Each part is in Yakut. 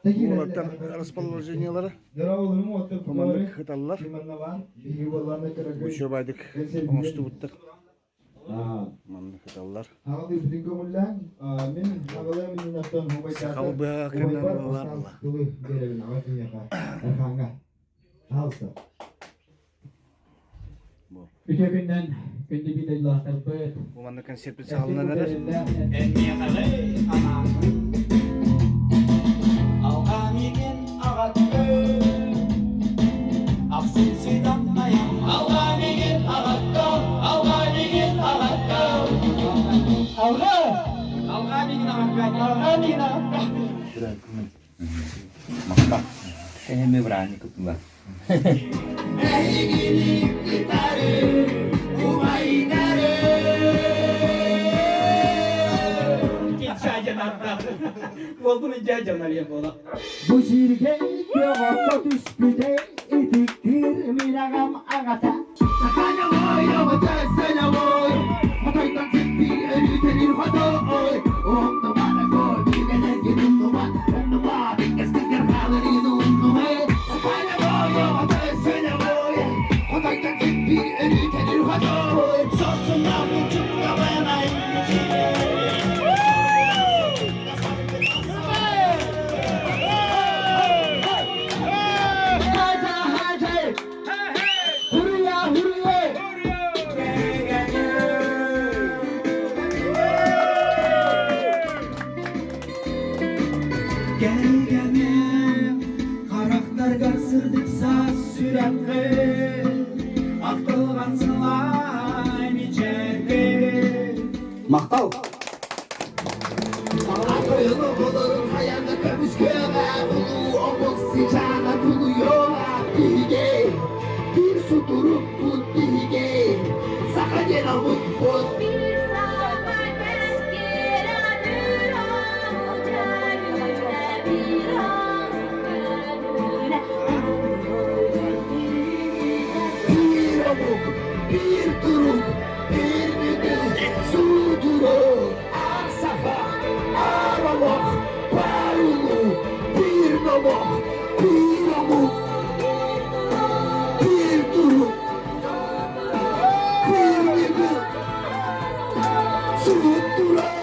Уолаттар расположениелара маннык ыталлар. Учуобайдык оҥостубуттар. Маннык ыталлар. Сахал быһаҕа кэннэ Үтүө күннэн күндү биир дойдулаахтарбыт. Бу манна концерпит саҕаланан эрэр. Алға! Алға мигин ағакка! Алға мигин ағакка! Махтал. Эми бырааһынньык кыттылар. Эһигини кытары убайдары Бу сиргэ көҕөккө түспүтэ итиктиир мин аҕам аҕата. Саханявой, сенявой, хотойтон сиппир өрүтэнир хотой, оннуманако билгэлэргин умнума, умнума, биккэстигэр хаалырын умнума. Саханявой, сенявой, хотойтон сиппир өрүтэнир хотой, сорсуна мучукка бэнай. Hurriya, hurriya! Кэргэним харахтаргар сырдык саас сүрэххин ахтылҕан сылай мичээргин Махтал! Айылы болорун хайаан көмүскүөҕэ улуу омук сыдьаана тулуйуоҕа биһиги биир сутурукпут биһиги саха диэн омукпут. Биир омук, биир турук, биир бүгүн суудурук аар саха, аар олох, баар улуу, биир номох, биир омук, биир турук, биир бүгүн суудурук.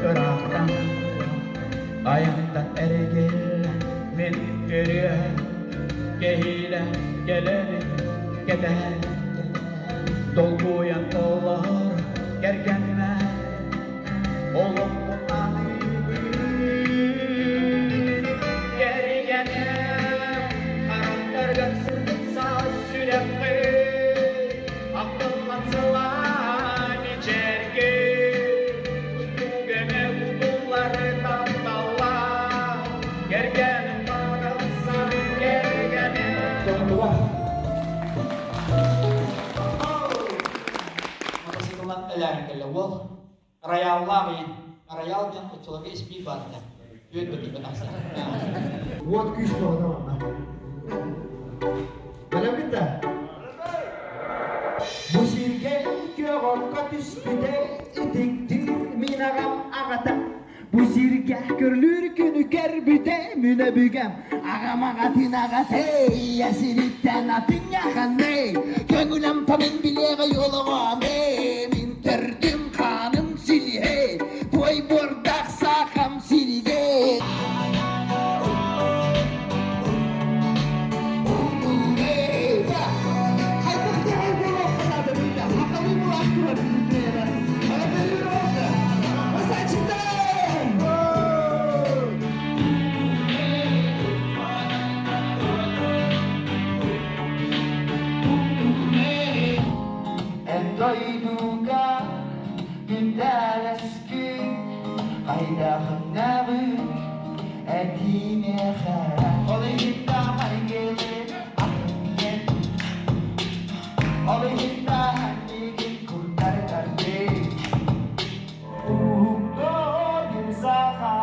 Ыраахтан айантан эргил мин көрүө кэһиилэ кэлэбин кэтэһэн долгуйан олоор кэргэммэр олохпун аныыбын кэргэним харахтаргар сырдык саас сүрэххин ахтыллан сылаан ичэргин устугэмэ утуллары тапталлаах кэргэним барахсан кэргэним. Мотоциклынан элээрин кэллэ уол. Рояллаах иин. Роял диэн оччолорго испиир баар этэ. Үөт бөтүрбэ тахсар. Уот күүс тоҕо манна. Бэлэммит да? Бу сиргэ көҕөккө түспүтэ итиктир мин аҕам аҕата. Бу сиргэ көрлүүр күнү көрбүтэ мин өбүгэм аҕам аҕатын аҕата ийэ сириттэн атын аханнай көҥүлэм тамын билиэҕэ олоҕом мин төрдүм хааным силиһэ туой буордаах саахам сиригэ. дойдуга күндэлэскин хайдахынабын этиимиэхэ Ол иһин да майгылын ахтын Ол иһин да миигин курдардардыы Уһуктар саха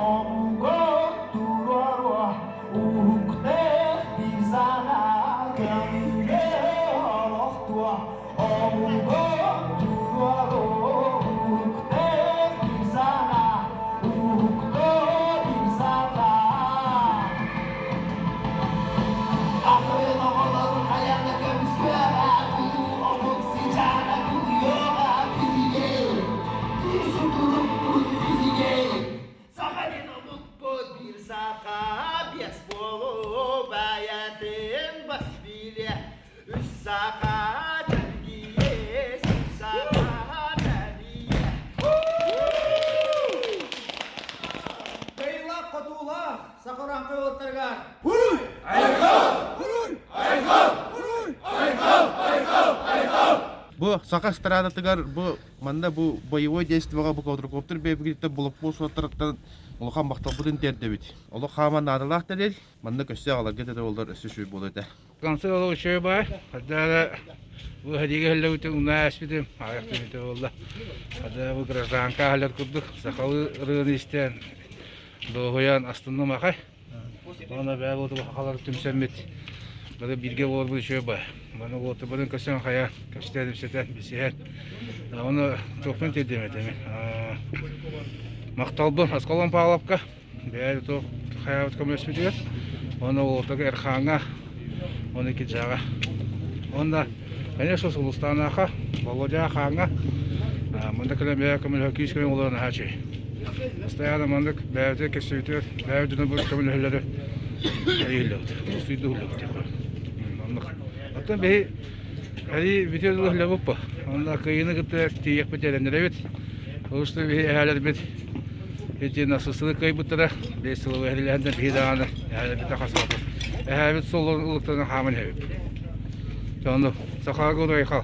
омугун туруоруо Уһуктар биир санаа көҥүлэ олохтуо Омугун туруоруо Уһуктар биир санаа Уһуктар биир санаа Ахырын оҕолорун хайаан да көмүскүөҕэ Улуу омук сыдьаана кутуйуоҕа биһиги Биир сутурукпут биһиги Саха диэн омукпут биир саха биэс буолуу бэйэтин бас билиэ Үс саха чэлгийэ үс саха тэнийэ Кыайыылаах хотуулаах саха урааҥхай уолаттарыгар Уруй! Айхал! Уруй! Айхал! Уруй! Айхал! Айхал! Айхал! Бу саха эстрадатыгар бу манна бу боевой действиеҕа бу квадрокоптер бэйбигиттэн блокпост суоттарыттан улахан махталбытын тиэрдэбит. Олох хааман наадалаах тэрил. Манна көссө аҕаларга да буоллар өссө үчүгэй буолуо этэ. Концерт олох үчүгэй баар. Хадара бу һадига һэллэбитим унаа эспитим аҕыйах түмүтэ буолла. Хадара бу гражданка аһалар курдук сахалыы ырыаны истэн дуоһуйан астынным ахай. Уонна бэйэ буоту хахалар түмсэммит бары бииргэ буоларбыт үчүгэй баар. Маны уотурбатын көсөн хайа кэпсэтэн ипсэтэн билсиһэн оны туохпун тиэрдиэм этэ Махталбын Аскалон Павловка бэйэ туох хайаабыт көмөлөспүтүгэр уонна уолтага Эрхааҥҥа уонна Киджаҕа уонна конечно Сулустаанаха Володя Хааҥҥа манна кэлэн бэйэ көмөлөһө күүс көмө олорон наһаа үчүгэй постоянно маннык бэйэбитигэр кэпсэбитигэр бэйэбит дьоно көмөлөһөллөрө эйиллэбит устуйдуһуллабыт оннук оттон биһи Эри бүтүн улаһлабыппа. Онно кыйыны кытта тиийиэхпит эрэннэрэбит. Олус биһи эһээлэрбит ити насысыны кыайбыттара. Бес сылы эһэлэһэннэр биһи даҕаны эһээлэрбит хасааппыт. Эһээбит суолун улуктарын хааман иһэбит. Онно сахаҕа гурайхал.